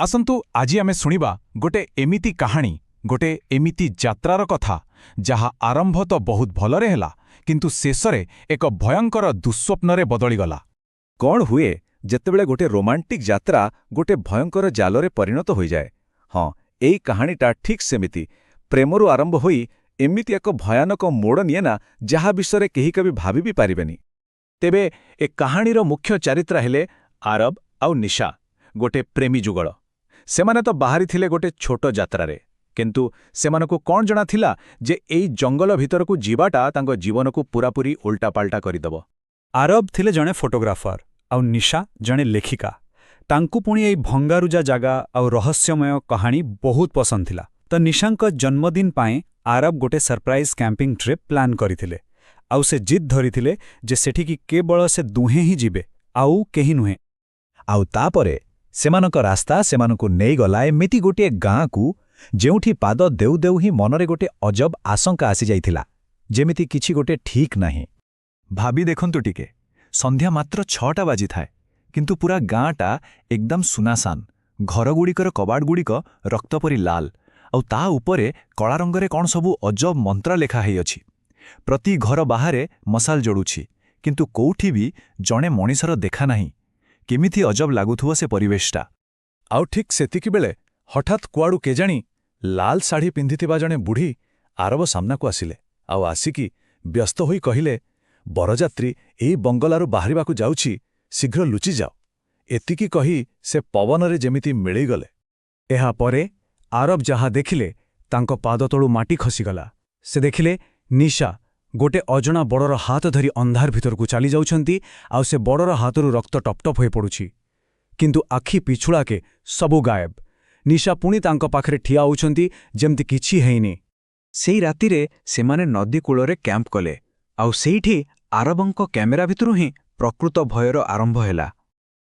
ଆସନ୍ତୁ, ଆଜି ଆମେ ଶୁଣିବା ଗୋଟେ ଏମିତି କାହାଣୀ, ଗୋଟେ ଏମିତି ଯାତ୍ରାର କଥା, ଯାହା ଆରମ୍ଭ ତ ବହୁତ ଭଲରେ ହେଲା, କିନ୍ତୁ ଶେଷରେ ଏକ ଭୟଙ୍କର ଦୁଃସ୍ୱପ୍ନରେ ବଦଳିଗଲା। କ'ଣ ହୁଏ ଯେତେବେଳେ ଗୋଟେ ରୋମାଣ୍ଟିକ୍ ଯାତ୍ରା ଗୋଟେ ଭୟଙ୍କର ଜାଲରେ ପରିଣତ ହୋଇଯାଏ? ହଁ, ଏଇ କାହାଣୀଟା ଠିକ୍ ସେମିତି ପ୍ରେମରୁ ଆରମ୍ଭ ହୋଇ ଏମିତି ଏକ ଭୟାନକ ମୋଡ଼ ନିଏ ନା, ଯାହା ବିଷୟରେ କେହି କେବେ ଭାବି ବି ପାରିବେନି। ତେବେ ଏ କାହାଣୀର ମୁଖ୍ୟ ଚରିତ୍ର ହେଲେ ଆରବ ଆଉ ନିଶା, ଗୋଟେ ପ୍ରେମୀ ଯୁଗଳ। ସେମାନେ ତ ବାହାରିଥିଲେ ଗୋଟେ ଛୋଟ ଯାତ୍ରାରେ, କିନ୍ତୁ ସେମାନଙ୍କୁ କ'ଣ ଜଣାଥିଲା ଯେ ଏଇ ଜଙ୍ଗଲ ଭିତରକୁ ଯିବାଟା ତାଙ୍କ ଜୀବନକୁ ପୂରାପୂରି ଉଲ୍ଟାପାଲ୍ଟା କରିଦେବ। ଆରବ ଥିଲେ ଜଣେ ଫଟୋଗ୍ରାଫର ଆଉ ନିଶା ଜଣେ ଲେଖିକା। ତାଙ୍କୁ ପୁଣି ଏଇ ଭଙ୍ଗାରୁଜା ଜାଗା ଆଉ ରହସ୍ୟମୟ କାହାଣୀ ବହୁତ ପସନ୍ଦ ଥିଲା। ତ ନିଶାଙ୍କ ଜନ୍ମଦିନ ପାଇଁ ଆରବ ଗୋଟେ ସରପ୍ରାଇଜ୍ କ୍ୟାମ୍ପିଂ ଟ୍ରିପ୍ ପ୍ଲାନ୍ କରିଥିଲେ ଆଉ ସେ ଜିଦ୍ ଧରିଥିଲେ ଯେ ସେଠିକି କେବଳ ସେ ଦୁହେଁ ହିଁ ଯିବେ, ଆଉ କେହି ନୁହେଁ। ଆଉ ତାପରେ ସେମାନଙ୍କ ରାସ୍ତା ସେମାନଙ୍କୁ ନେଇଗଲା ଏମିତି ଗୋଟିଏ ଗାଁକୁ, ଯେଉଁଠି ପାଦ ଦେଉ ଦେଉ ହିଁ ମନରେ ଗୋଟେ ଅଜବ ଆଶଙ୍କା ଆସିଯାଇଥିଲା, ଯେମିତି କିଛି ଗୋଟେ ଠିକ୍ ନାହିଁ। ଭାବି ଦେଖନ୍ତୁ ଟିକେ, ସନ୍ଧ୍ୟା ମାତ୍ର 6ଟା ବାଜିଥାଏ, କିନ୍ତୁ ପୁରା ଗାଁଟା ଏକଦମ ସୁନାସାନ। ଘରଗୁଡ଼ିକର କବାଟଗୁଡ଼ିକ ରକ୍ତ ପରି ଲାଲ, ଆଉ ତା ଉପରେ କଳା ରଙ୍ଗରେ କ'ଣ ସବୁ ଅଜବ ମନ୍ତ୍ର ଲେଖା ହେଇଅଛି। ପ୍ରତି ଘର ବାହାରେ ମଶାଲ ଜଳୁଛି, କିନ୍ତୁ କୋଉଠି ବି ଜଣେ ମଣିଷର ଦେଖା ନାହିଁ। କେମିତି ଅଜବ ଲାଗୁଥିବ ସେ ପରିବେଶଟା! ଆଉ ଠିକ୍ ସେତିକିବେଳେ ହଠାତ୍ କୁଆଡ଼ୁ କେଜାଣି ଲାଲ ଶାଢ଼ୀ ପିନ୍ଧିଥିବା ଜଣେ ବୁଢ଼ୀ ଆରବ ସାମ୍ନାକୁ ଆସିଲେ ଆଉ ଆସିକି ବ୍ୟସ୍ତ ହୋଇ କହିଲେ, "ବରଯାତ୍ରୀ ଏଇ ବଙ୍ଗଲାରୁ ବାହାରିବାକୁ ଯାଉଛି, ଶୀଘ୍ର ଲୁଚିଯାଅ।" ଏତିକି କହି ସେ ପବନରେ ଯେମିତି ମିଳେଇଗଲେ। ଏହାପରେ ଆରବ ଯାହା ଦେଖିଲେ, ତାଙ୍କ ପାଦତଳୁ ମାଟି ଖସିଗଲା। ସେ ଦେଖିଲେ ନିଶା ଗୋଟେ ଅଜଣା ବରର ହାତ ଧରି ଅନ୍ଧାର ଭିତରକୁ ଚାଲିଯାଉଛନ୍ତି ଆଉ ସେ ବରର ହାତରୁ ରକ୍ତ ଟପଟପ ହୋଇପଡ଼ୁଛି। କିନ୍ତୁ ଆଖି ପିଛୁଳାକେ ସବୁ ଗାୟବ। ନିଶା ପୁଣି ତାଙ୍କ ପାଖରେ ଠିଆ ହେଉଛନ୍ତି, ଯେମିତି କିଛି ହେଇନି। ସେଇ ରାତିରେ ସେମାନେ ନଦୀ କୂଳରେ କ୍ୟାମ୍ପ କଲେ ଆଉ ସେଇଠି ଆରବଙ୍କ କ୍ୟାମେରା ଭିତରୁ ହିଁ ପ୍ରକୃତ ଭୟର ଆରମ୍ଭ ହେଲା।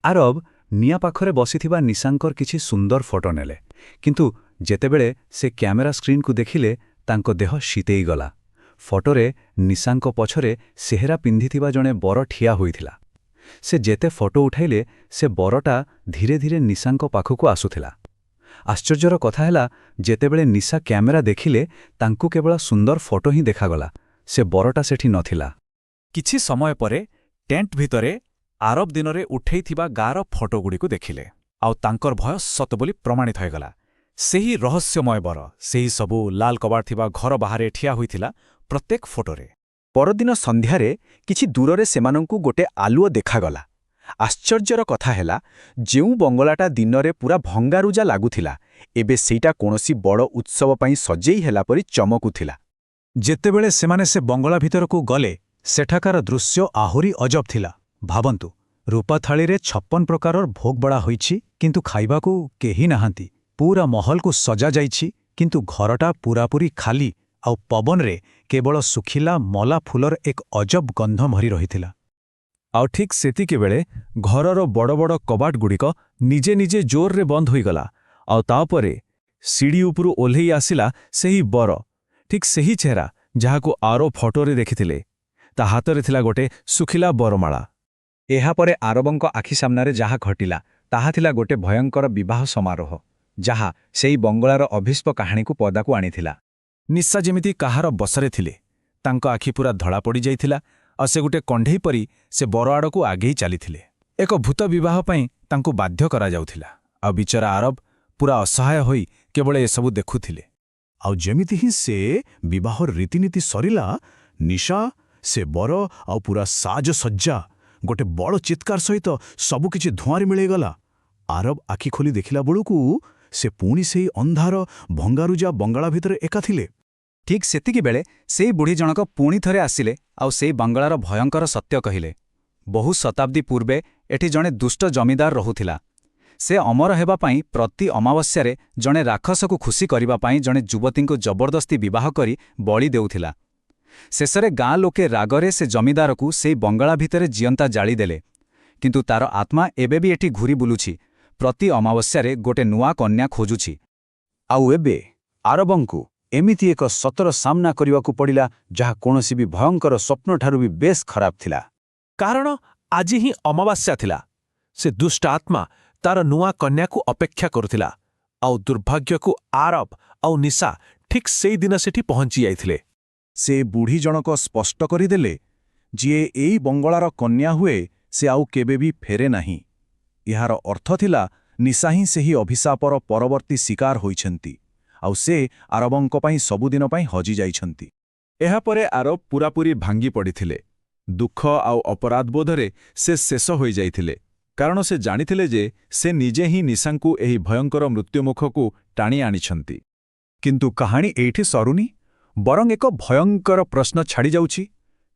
ଆରବ ନିଆଁ ପାଖରେ ବସିଥିବା ନିଶାଙ୍କର କିଛି ସୁନ୍ଦର ଫଟୋ ନେଲେ, କିନ୍ତୁ ଯେତେବେଳେ ସେ କ୍ୟାମେରା ସ୍କ୍ରିନ୍କୁ ଦେଖିଲେ, ତାଙ୍କ ଦେହ ଶୀତେଇଗଲା। ଫଟୋରେ ନିଶାଙ୍କ ପଛରେ ସେହେରା ପିନ୍ଧିଥିବା ଜଣେ ବର ଠିଆ ହୋଇଥିଲା। ସେ ଯେତେ ଫଟୋ ଉଠାଇଲେ, ସେ ବରଟା ଧୀରେ ଧୀରେ ନିଶାଙ୍କ ପାଖକୁ ଆସୁଥିଲା। ଆଶ୍ଚର୍ଯ୍ୟର କଥା ହେଲା, ଯେତେବେଳେ ନିଶା କ୍ୟାମେରା ଦେଖିଲେ, ତାଙ୍କୁ କେବଳ ସୁନ୍ଦର ଫଟୋ ହିଁ ଦେଖାଗଲା, ସେ ବରଟା ସେଠି ନଥିଲା। କିଛି ସମୟ ପରେ ଟେଣ୍ଟ ଭିତରେ ଆରବ ଦିନରେ ଉଠେଇଥିବା ଗାଁର ଫଟୋଗୁଡ଼ିକୁ ଦେଖିଲେ ଆଉ ତାଙ୍କର ଭୟ ସତ ବୋଲି ପ୍ରମାଣିତ ହୋଇଗଲା। ସେହି ରହସ୍ୟମୟ ବର ସେହି ସବୁ ଲାଲ କବାଟ ଥିବା ଘର ବାହାରେ ଠିଆ ହୋଇଥିଲା ପ୍ରତ୍ୟେକ ଫଟୋରେ। ପରଦିନ ସନ୍ଧ୍ୟାରେ କିଛି ଦୂରରେ ସେମାନଙ୍କୁ ଗୋଟେ ଆଲୁଅ ଦେଖାଗଲା। ଆଶ୍ଚର୍ଯ୍ୟର କଥା ହେଲା, ଯେଉଁ ବଙ୍ଗଳାଟା ଦିନରେ ପୂରା ଭଙ୍ଗାରୁଜା ଲାଗୁଥିଲା, ଏବେ ସେଇଟା କୌଣସି ବଡ଼ ଉତ୍ସବ ପାଇଁ ସଜେଇ ହେଲା ପରି ଚମକୁଥିଲା। ଯେତେବେଳେ ସେମାନେ ସେ ବଙ୍ଗଳା ଭିତରକୁ ଗଲେ, ସେଠାକାର ଦୃଶ୍ୟ ଆହୁରି ଅଜବ ଥିଲା। ଭାବନ୍ତୁ, ରୂପା ଥାଳିରେ 56 ପ୍ରକାରର ଭୋଗ ବଢ଼ା ହୋଇଛି, କିନ୍ତୁ ଖାଇବାକୁ କେହି ନାହାନ୍ତି। ପୁରା ମହଲକୁ ସଜାଯାଇଛି, କିନ୍ତୁ ଘରଟା ପୂରାପୂରି ଖାଲି ଆଉ ପବନରେ କେବଳ ଶୁଖିଲା ମଲା ଫୁଲର ଏକ ଅଜବ ଗନ୍ଧ ଭରି ରହିଥିଲା। ଆଉ ଠିକ୍ ସେତିକିବେଳେ ଘରର ବଡ଼ ବଡ଼ କବାଟଗୁଡ଼ିକ ନିଜେ ନିଜେ ଜୋରରେ ବନ୍ଦ ହୋଇଗଲା ଆଉ ତାପରେ ସିଡ଼ି ଉପରୁ ଓହ୍ଲେଇ ଆସିଲା ସେହି ବର, ଠିକ୍ ସେହି ଚେହେରା ଯାହାକୁ ଆରବ ଫଟୋରେ ଦେଖିଥିଲେ। ତା ହାତରେ ଥିଲା ଗୋଟେ ଶୁଖିଲା ବରମାଳା। ଏହାପରେ ଆରବଙ୍କ ଆଖି ସାମ୍ନାରେ ଯାହା ଘଟିଲା, ତାହା ଥିଲା ଗୋଟେ ଭୟଙ୍କର ବିବାହ ସମାରୋହ, ଯାହା ସେଇ ବଙ୍ଗଳାର ଅଭିଶାପ କାହାଣୀକୁ ପଦାକୁ ଆଣିଥିଲା। ନିଶା ଯେମିତି କାହାର ବଶରେ ଥିଲେ। ତାଙ୍କ ଆଖି ପୂରା ଧଳା ପଡ଼ିଯାଇଥିଲା ଆଉ ସେ ଗୋଟେ କଣ୍ଢେଇ ପରି ସେ ବର ଆଡ଼କୁ ଆଗେଇ ଚାଲିଥିଲେ। ଏକ ଭୂତ ବିବାହ ପାଇଁ ତାଙ୍କୁ ବାଧ୍ୟ କରାଯାଉଥିଲା ଆଉ ବିଚରା ଆରବ ପୂରା ଅସହାୟ ହୋଇ କେବଳ ଏସବୁ ଦେଖୁଥିଲେ। ଆଉ ଯେମିତି ହିଁ ସେ ବିବାହର ରୀତିନୀତି ସରିଲା, ନିଶା, ସେ ବର ଆଉ ପୁରା ସାଜସଜ୍ଜା ଗୋଟେ ବଡ଼ ଚିତ୍କାର ସହିତ ସବୁକିଛି ଧୂଆଁରେ ମିଳେଇଗଲା। ଆରବ ଆଖି ଖୋଲି ଦେଖିଲା ବେଳକୁ ସେ ପୁଣି ସେଇ ଅନ୍ଧାର ଭଙ୍ଗାରୁଜା ବଙ୍ଗଳା ଭିତରେ ଏକା ଥିଲେ। ଠିକ୍ ସେତିକିବେଳେ ସେଇ ବୁଢ଼ୀ ଜଣକ ପୁଣି ଥରେ ଆସିଲେ ଆଉ ସେଇ ବଙ୍ଗଳାର ଭୟଙ୍କର ସତ୍ୟ କହିଲେ। ବହୁ ଶତାବ୍ଦୀ ପୂର୍ବେ ଏଠି ଜଣେ ଦୁଷ୍ଟ ଜମିଦାର ରହୁଥିଲା। ସେ ଅମର ହେବା ପାଇଁ ପ୍ରତି ଅମାବାସ୍ୟାରେ ଜଣେ ରାକ୍ଷସକୁ ଖୁସି କରିବା ପାଇଁ ଜଣେ ଯୁବତୀଙ୍କୁ ଜବରଦସ୍ତି ବିବାହ କରି ବଳି ଦେଉଥିଲା। ଶେଷରେ ଗାଁ ଲୋକେ ରାଗରେ ସେ ଜମିଦାରକୁ ସେଇ ବଙ୍ଗଳା ଭିତରେ ଜିଅନ୍ତା ଜାଳିଦେଲେ। କିନ୍ତୁ ତାର ଆତ୍ମା ଏବେ ବି ଏଠି ଘୂରି ବୁଲୁଛି, ପ୍ରତି ଅମାବାସ୍ୟାରେ ଗୋଟେ ନୂଆ କନ୍ୟା ଖୋଜୁଛି। ଆଉ ଏବେ ଆରବଙ୍କୁ ଏମିତି ଏକ ସତର ସାମ୍ନା କରିବାକୁ ପଡ଼ିଲା, ଯାହା କୌଣସି ବି ଭୟଙ୍କର ସ୍ୱପ୍ନଠାରୁ ବି ବେଶ୍ ଖରାପ ଥିଲା। କାରଣ ଆଜି ହିଁ ଅମାବାସ୍ୟା ଥିଲା। ସେ ଦୁଷ୍ଟ ଆତ୍ମା ତାର ନୂଆ କନ୍ୟାକୁ ଅପେକ୍ଷା କରୁଥିଲା। ଆଉ ଦୁର୍ଭାଗ୍ୟକୁ ଆରବ ଆଉ ନିଶା ଠିକ୍ ସେଇଦିନ ସେଠି ପହଞ୍ଚି ଯାଇଥିଲେ। ସେ ବୁଢ଼ୀ ଜଣକ ସ୍ପଷ୍ଟ କରିଦେଲେ, ଯିଏ ଏଇ ବଙ୍ଗଳାର କନ୍ୟା ହୁଏ ସେ ଆଉ କେବେ ବି ଫେରେ ନାହିଁ। ଏହାର ଅର୍ଥ ଥିଲା ନିଶା ହିଁ ସେହି ଅଭିଶାପର ପରବର୍ତ୍ତୀ ଶିକାର ହୋଇଛନ୍ତି, ଆଉ ସେ ଆରବଙ୍କ ପାଇଁ ସବୁଦିନ ପାଇଁ ହଜିଯାଇଛନ୍ତି। ଏହାପରେ ଆରବ ପୂରାପୂରି ଭାଙ୍ଗି ପଡ଼ିଥିଲେ। ଦୁଃଖ ଆଉ ଅପରାଧବୋଧରେ ସେ ଶେଷ ହୋଇଯାଇଥିଲେ, କାରଣ ସେ ଜାଣିଥିଲେ ଯେ ସେ ନିଜେ ହିଁ ନିଶାଙ୍କୁ ଏହି ଭୟଙ୍କର ମୃତ୍ୟୁମୁଖକୁ ଟାଣି ଆଣିଛନ୍ତି। କିନ୍ତୁ କାହାଣୀ ଏଇଠି ସରୁନି, ବରଂ ଏକ ଭୟଙ୍କର ପ୍ରଶ୍ନ ଛାଡ଼ିଯାଉଛି।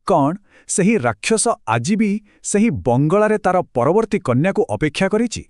କ'ଣ ସେହି ରାକ୍ଷସ ଆଜି ବି ସେହି ବଙ୍ଗଳାରେ ତାର ପରବର୍ତ୍ତୀ କନ୍ୟାକୁ ଅପେକ୍ଷା କରିଛି?